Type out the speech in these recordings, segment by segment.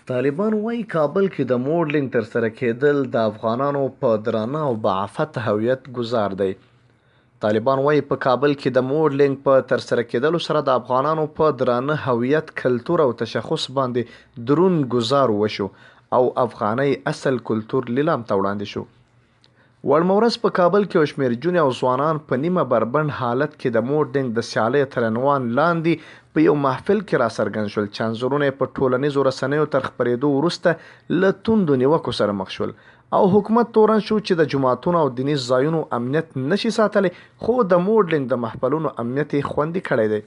طالبان وايي، کابل کې د موډلینګ ترسره کېدل د افغانانو په درانه او باعفته هویت ګوزار دی. طالبان وايي، په کابل کې د موډلینګ په ترسره کېدلو سره د افغانانو په درانه هویت، کلتور او تشخص باندې دروند ګوزار وشو او افغاني اصل کلتور لیلام ته وړاندې شو. وړمه ورځ په کابل کې یو شمېر جونې او ځوانان په نیمه بربنډ حالت کې د موډلینګ د سیالیو تر عنوان لاندې په یو محفل کې راڅرګند شول چې انځورونه یې په ټولنیزو رسنیو تر خپرېدو وروسته له توندو نیوکو سره مخ شول او حکومت تورن شو چې د جوماتونو او دیني ځایونو امنیت نه شي ساتلی خو د موډلینګ د محفلونو امنیت یې خوندي کړی دی.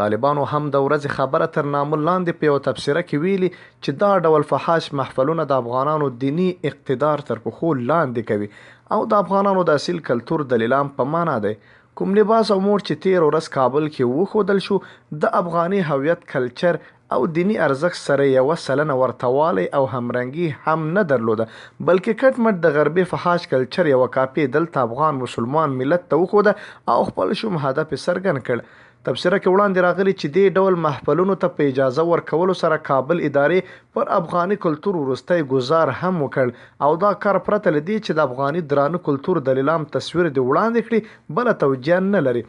طالبانو هم د ورځې خبره تر نامه لاندې په یوه تبصره کې ویلي چې دا ډول فحاش محفلونه د افغانانو دیني اقتدار تر پښو لاندې کوي او د افغانانو د اصیل کلتور د لیلام په مانا دی. کوم لباس او موډ چې تېره ورځ کابل کې وښودل شو، د افغاني هویت، کلچر او دیني ارزښت سره یې 1% ورته والی او همرنګي هم نه درلوده، بلکې کټ مټ د غربي فحاش کلچر یوه کاپي یې دلته افغان مسلمان ملت ته وښوده او خپل شوم هدف یې څرګند کړ. تبصره کې وړاندې راغلي چې دې ډول محفلونو ته په اجازه ورکولو سره کابل ادارې پر افغاني کلتور وروستی ګوزار هم وکړ او دا کار پرته له دې چې د افغاني درانه کلتور د لیلام تصویر دې وړاندې کړي بله توجیه نه لري.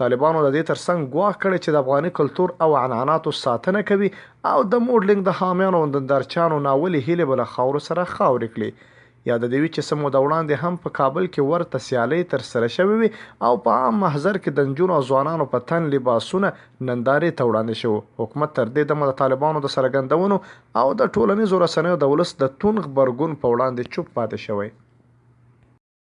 طالبانو د دې ترڅنګ ګواښ کړی چې د افغاني کلتور او عنعناتو ساتنه کوي او د موډلینګ د حامیانو او نندارچیانو ناولې هیلې به له خاورو سره خاورې کړي. یاده دې وي چې څه موده وړاندې هم په کابل کې ورته سیالۍ ترسره شوې وې او په عام محضر کې د نجونو او ځوانانو په تن لباسونه نندارې ته وړاندې شوو. حکومت تر دې دمه د طالبانو د څرګندونو او د ټولنیزو رسنیو د ولس د توند غبرګون په وړاندې چوپ پاتې شوی.